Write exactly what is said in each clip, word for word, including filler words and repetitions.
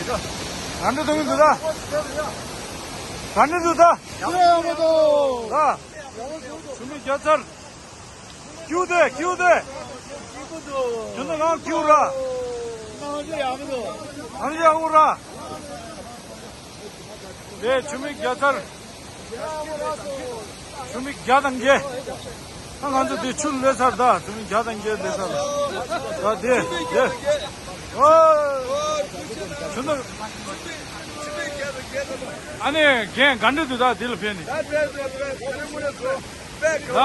ག་འདྲ་འདུག་གི་འདུག་ད། ག་འདྲ་འདུག་ད། ཡག་པོ་འདུག་ད། ཆུ་མིག་རྒྱ་ཚར། ཁྱུག་དེ་ཁྱུག་དེ། ཁྱུག་དེ་གང་ཁྱུག་ར། གང་ཡག་པོ་ར། དེ་ཆུ་མིག་རྒྱ་ཚར། ཆུ་མིག་བརྒྱ་དང་བརྒྱད། ད་ང་ཚོ་དེ་ཆུ་ལས་ཚར་ད་ཆུ་མིག་བརྒྱ་དང་བརྒྱད་ལས་ཚར། ད་དེ་དེ། ཨོ། ཆུ་ནུ། ཨ་ནི་རྒན་ག་འདྲ་འདུག་ད་དེ་ལ་ཕན་ནི། ད།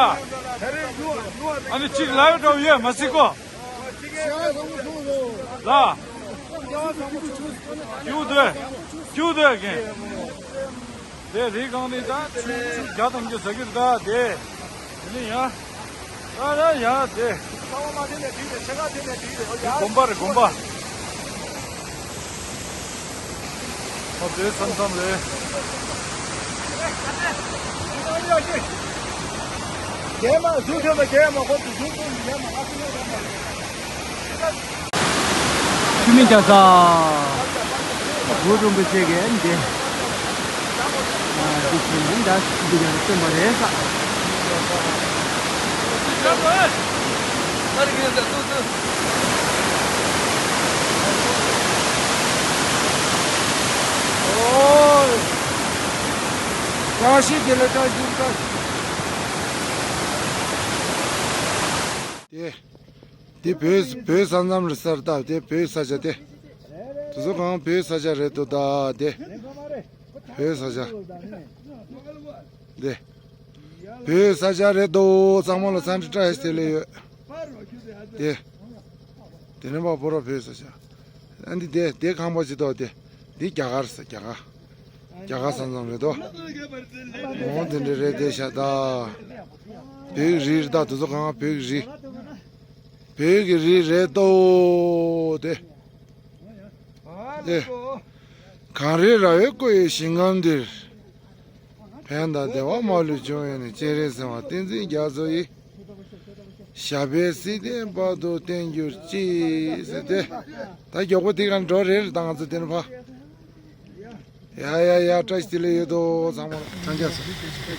ཨ་ནི་གཅིག་ལབ་འགྲོ་ཡོད་མ་སྲིད་གོ། ལ། ཁྱུག་དེ། ཁྱུག་དེ་རྒན། དེ་རི་སྒང་ནས་ད་ཆུ་ཆུ་བརྒྱ་དང་བརྒྱད་ཟ་གི་རེད་ད་དེ། དེ་ནས་ཡ། ད་ད་ཡ་དེ། དགོན་པ་རེད་དགོན་པ། ཨ་དེ་མཚམས་མཚམས་རེད། རྒན་མ་གཟུགས་ཐོན་པ་རྒན་མ་ཁོ་ཚོ་གཟུགས་ཐོན་པ་རྒན་མ་ང་ཚོ་ཡོད་རྒན་མ་རེད། ཆུ་མིག་རྒྱ་ཚ། གུ་རུ་རིན་པོ་ཆེ་གིས་འདི། འདི་བྱིན་ནི་འདྲ་འདི་ཡང་སྟོན་པ་རེད་ས། ཨོ། བཀྲ་ཤིས་བདེ་ལེགས་བཀྲ་ཤིས་བདེ་ལེགས། དེ། འདི་བོད་བོད་ས་མཚམས་རེད་ས་རེད་ད། དེ་བོད་ས་ཆ་དེ། དེ་ཚོ་གང་བོད་ས་ཆ་རེད་འདུག་ད་དེ། བོད་ས་ཆ། དེ། བོད་ས་ཆ་རེད་འདུག་ཚང་མ་ལ་འཚམས་འདྲི་བཀྲ་ཤིས་བདེ་ལེགས་ཡོད། དེ། དེ་ནས་ཕར་བོད་ར་བོད་ས་ཆ། ཨ་འདི་དེ་དེ་ཁང་པ་ཅིག་འདུག་དེ། འདི་རྒྱ་གར་ས་རྒྱ་གར། རྒྱ་གར་ས་མཚམས་རེད་དོ། འོ་དེ་འདྲ་རེད་དེ་ཤ་ད། བོད་ཀྱི་རི་རེད་ད་དེ་ཚོ་གང་བོད་ཀྱི་རི། བོད་ཀྱི་རི་རེད་དོ། དེ། དེ། གངས་རི་ར་བས་བསྐོར་བའི་ཞིང་ཁམས་འདིར། ཕན་དང་བདེ་བ་མ་ལུས་འབྱུང་བའི་གནས། སྤྱན་རས་གཟིགས་དབང་བསྟན་འཛིན་རྒྱ་མཚོ་ཡི། ཞབས་པད་སྲིད་མཐའི་བར་དུ་བརྟན་གྱུར་ཅིག་ཟེར་ཏེ། ད་མགྱོགས་པོ་དེ་ག་འགྲོ་རེད་ད་ང་ཚོ་དེ་ནས་ཕ། ཡ་ཡ་ཡ་བཀྲ་ཤིས་བདེ་ལེགས་ཡོད་དོ་ཚང་མ་ལ་འཚམས་འདྲི་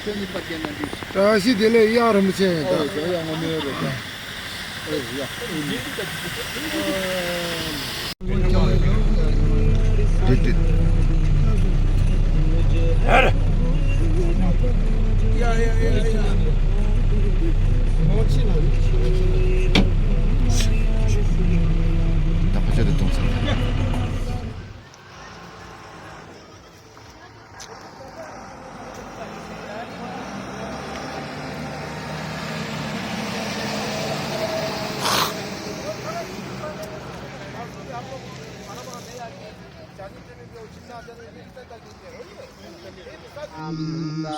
ཞུ། བཀྲ་ཤིས་བདེ་ལེགས་གཡག་རིན་པོ་ཆེ་ཡིན་ད།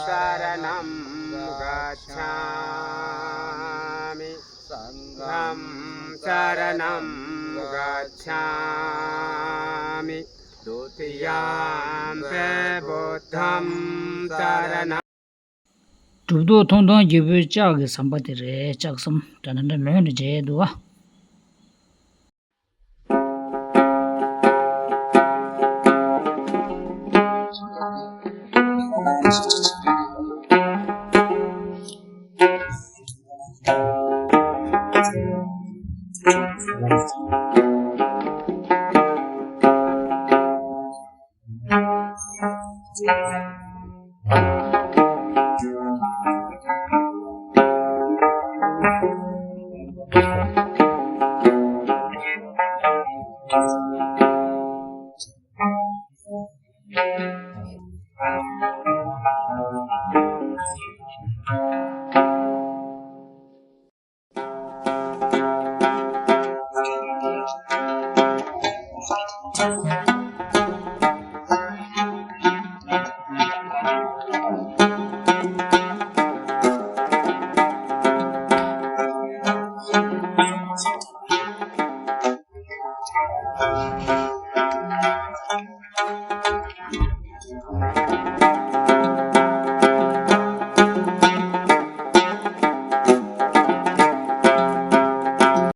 शरणं गच्छामि। सङ्घं शरणं गच्छामि। द्वितीयं पे बुद्धं शरणं। གྲུབ་ཐོབ་ཐང་སྟོང་རྒྱལ་པོའི་ལྕགས་ཀྱི་ཟམ་པ་དེ་རེད། ལྕགས་ཟམ་འདྲ་འདྲ་འདྲ་ལོན་རེ་མཇལ་འདུག་བ།